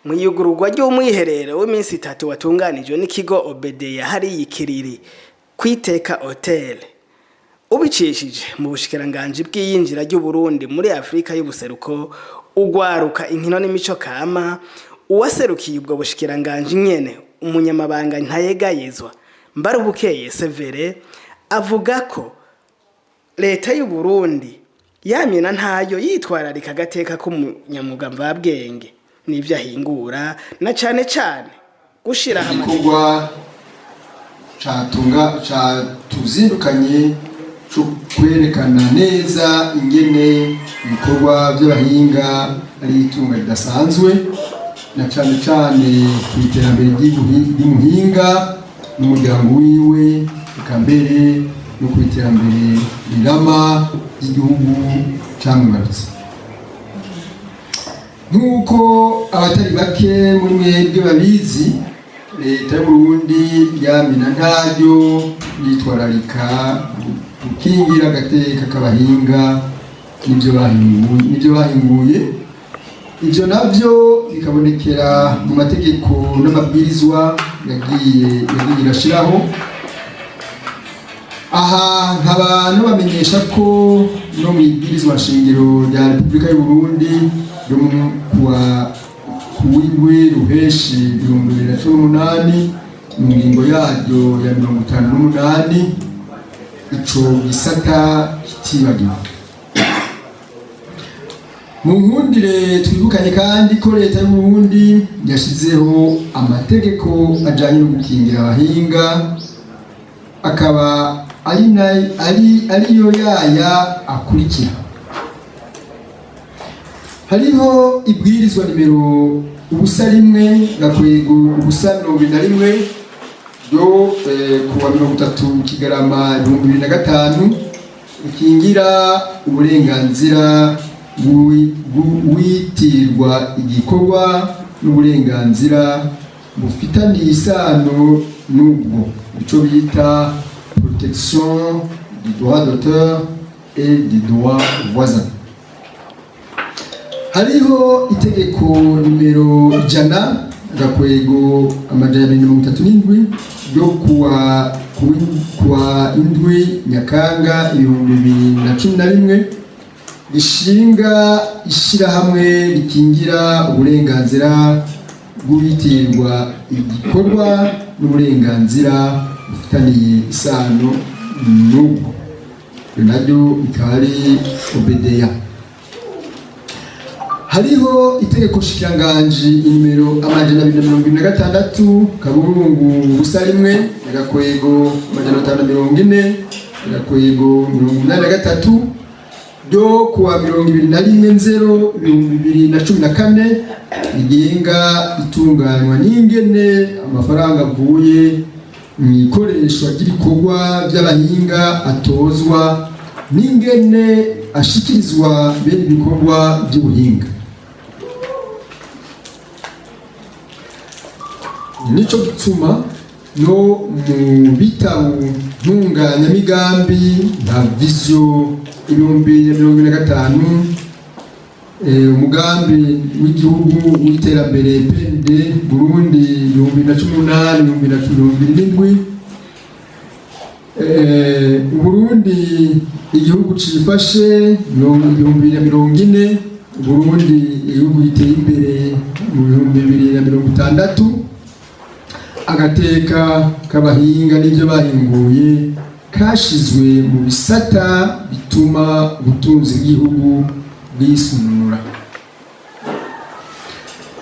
Mu iyugururwa ry'umwiherero w'iminsi 3 watunganijwe n'ikigo OBDA hariya Ikiriri kwiteka Hotel, ubicishije mu bushikiranganji bw'iyinjira ry'Uburundi muri Afrika y'Ubuseruko, ugwaruka, inkino n'imico kama, uwaserukiye ubwo bushikiranganji nyene, umunyamabanga ntayegayezwa Mbarubukeye Severe, avuga ko leta y'u Burundi yamye na ntayo yitwararika agateka k'umunyamwuga mvabwenge n'ivyo ahingura, na cane cane gushiraho amategeko. Igikorwa catunga catuzindukanye co kwerekana neza ingene ibikorwa by'abahinga ari itunga ridasanzwe, na cane cane ku iterambere ry'umuhinga n'umuryango wiwe, eka mbere no ku iterambere rirama ry'igihugu camwibarutse. Nk'uko abatari bake muri mwebwe babizi, leta y'Uburundi yamina ntaryo yitwararika gukingira agateka k'abahinga n'ibyo bahinguye. Ibyo navyo bikabonekera mu mategeko n'amabwirizwa yagiye irashiraho. Aha nkaba nobamenyesha ko no mu ibwirizwa nshingiro rya Repubulika y'u Burundi ryo mu kuwa kuwindwi Ruheshi 2018, mu ngingo yaryo ya 58, ico gisata kitibagiwe. Mu nkundire twibukanye kandi ko leta y'u Burundi yashizeho amategeko ajanye no gukingira abahinga, akaba ari ariyo yaya akurikira: hariho ibwirizwa nimero 01-071 ryo kuwa 30 Kigarama 2005, rikingira uburenganzira bw'uwitirwa igikorwa n'uburenganzira bufitaniye isano n'ubwo, ico bita protection du droit d'auteur et du droit voisin. Hariho itegeko nimero 100-237 ryo kuwa 7 Nyakanga 2011, rishinga ishyirahamwe rikingira uburenganzira bw'uwitirwa igikorwa n'uburenganzira bufitaniye isano n'ubwo, iryo naryo rikaba ari OBDA. Hariho itegeko shikiranganji nimero 226-01-540-83 ryo kuwa 21 Nzero 2014, rigenga itunganywa n'ingene amafaranga avuye mu ikoreshwa ry'ibikorwa by'abahinga atozwa n'ingene ashikirizwa bene ibikorwa by'ubuhinga. Nico gituma no mu bitabo ntunganyamigambi nka Vision 2025, umugambi w'igihugu w'iterambere PND Burundi 2018, 2027, Burundi igihugu cifashe 2040, Burundi igihugu giteye imbere mu 2060, agateka k'abahinga n'ibyo bahinguye kashizwe mu bisata bituma ubutunzi bw'igihugu bwisununura.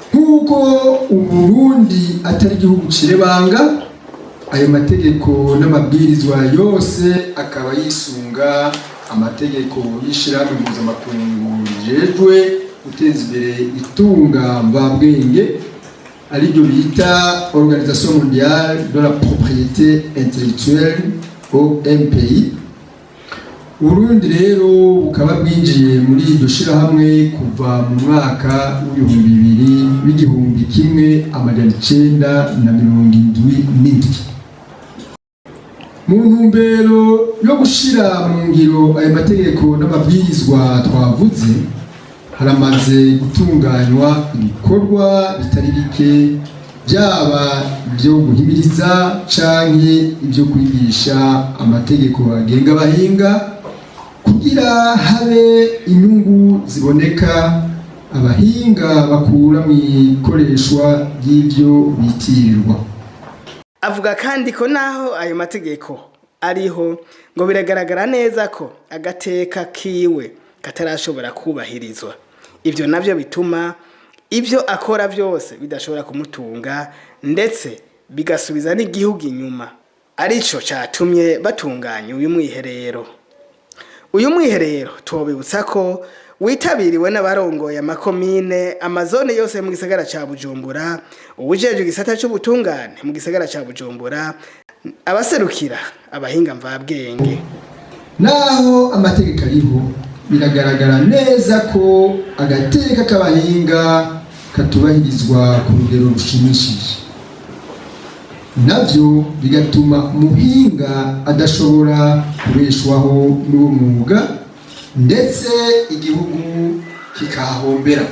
Nk'uko Uburundi atari igihugu cirebanga, ayo mategeko n'amabwirizwa yose akaba yisunga amategeko y'ishirahamwe mpuzamakungu rijejwe guteza imbere itunga mvabwenge, ariryo bita Organisation Mondiale de la Propriété Intellectuelle, OMPI. Uburundi rero bukaba bwinjiye muri iryo shirahamwe kuva mu mwaka w'ibihumbi bibiri w'1977. Mu ntumbero yo gushira mu ngiro ayo mategeko n'amabwirizwa twavuze. Haramaze gutunganywa ibikorwa bitari bike, byaba ibyo guhimiriza canke ibyo kwigisha amategeko agenga abahinga, kugira habe inyungu ziboneka abahinga bakura mu ikoreshwa ry'ibyo bitirirwa. Avuga kandi ko naho ayo mategeko ariho, ngo biragaragara neza ko agateka kiwe katarashobora kubahirizwa. Ibyo nabyo bituma ibyo akora byose bidashobora kumutunga, ndetse bigasubiza n'igihugu inyuma, arico catumye batunganya uyu mwiherero. Uyu mwiherero tubibutsa ko witabiriwe n'abarongoye amakomine, amazone yose mu gisagara ca Bujumbura, uwujejwe igisata c'ubutungane mu gisagara ca Bujumbura, abaserukira abahinga mvabwenge. Naho amategeko ariho, biragaragara neza ko agateka k'abahinga katubahirizwa ku rugero rushimishije, navyo bigatuma umuhinga adashobora kubeshwaho n'uwo mwuga, ndetse igihugu kikahahombera.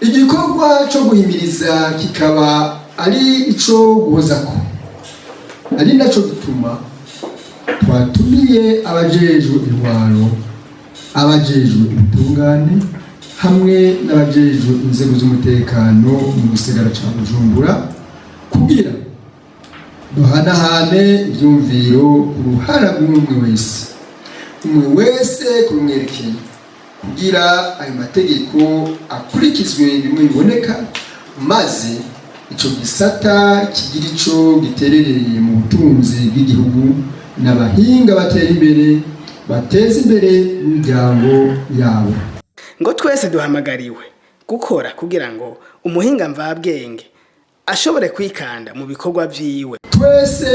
Igikorwa cyo guhimiriza kikaba ari ico guhozako, ari naco gituma twatumiye abajejwe intwaro, abajejwe ubutungane hamwe n'abajejwe inzego z'umutekano mu gisagara ca Bujumbura, kugira duhanahane ivyumviro ku ruhara rw'umwe wese, umwe wese kurumwerekeye, kugira ayo mategeko akurikizwe bimwe biboneka, maze ico gisata kigira ico giterereye mu butunzi bw'igihugu, n'abahinga batera imbere, bateza imbere imiryango yabo. Ngo twese duhamagariwe gukora kugira ngo umuhinga mvabwenge ashobore kwikanda mu bikorwa vyiwe. Twese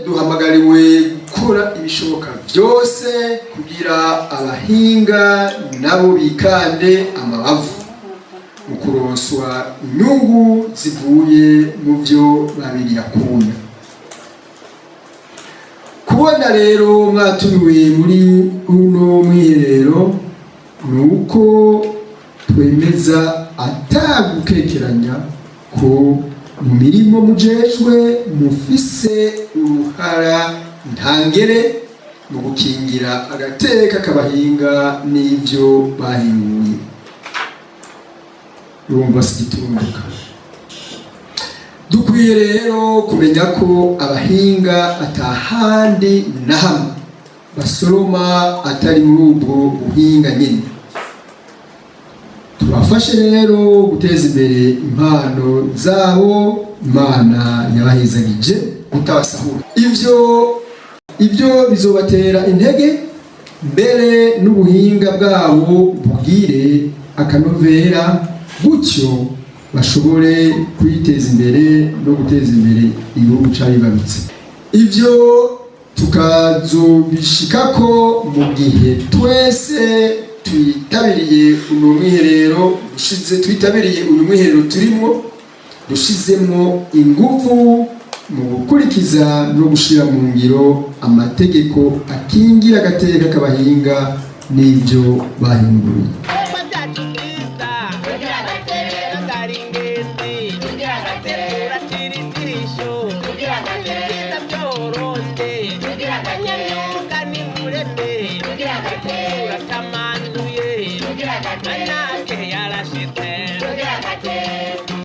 duhamagariwe gukora ibishoboka byose kugira abahinga nabo bikande amabavu mu kuronswa inyungu zivuye mu byo babiriyakuya. Kubona rero mwatumiwe muri uno mwiherero, ni uko twemeza atagukekeranya ko mu mirimo mujejwe mufise uruhara ntangere mu gukingira agateka k'abahinga n'ibyo bahinguye. Urumva sigitunduka. Dukwiye rero kumenya ko abahinga atahandi na hamwe basoroma atari muri ubwo buhinga nyine. Tubafashe rero guteza imbere impano zabo Imana yabahezagije kutabasahura. Ivyo bizobatera intege, mbere n'ubuhinga bwabo bugire akanovera, gutyo bashobore kwiteza imbere no guteza imbere igihugu cabibarutse. Ivyo tukazobishikako mu gihe twese twitabiriye uno mwiherero dushize, twitabiriye uyu mwiherero turimo, dushizemwo ingufu mu gukurikiza no gushira mu ngiro amategeko akingira agateka k'abahinga n'ibyo bahinguye. Byacu byiza ari ingenzi turatira ijisho ibyiza byoroshe abanyamyuga nimureme turatamanduye.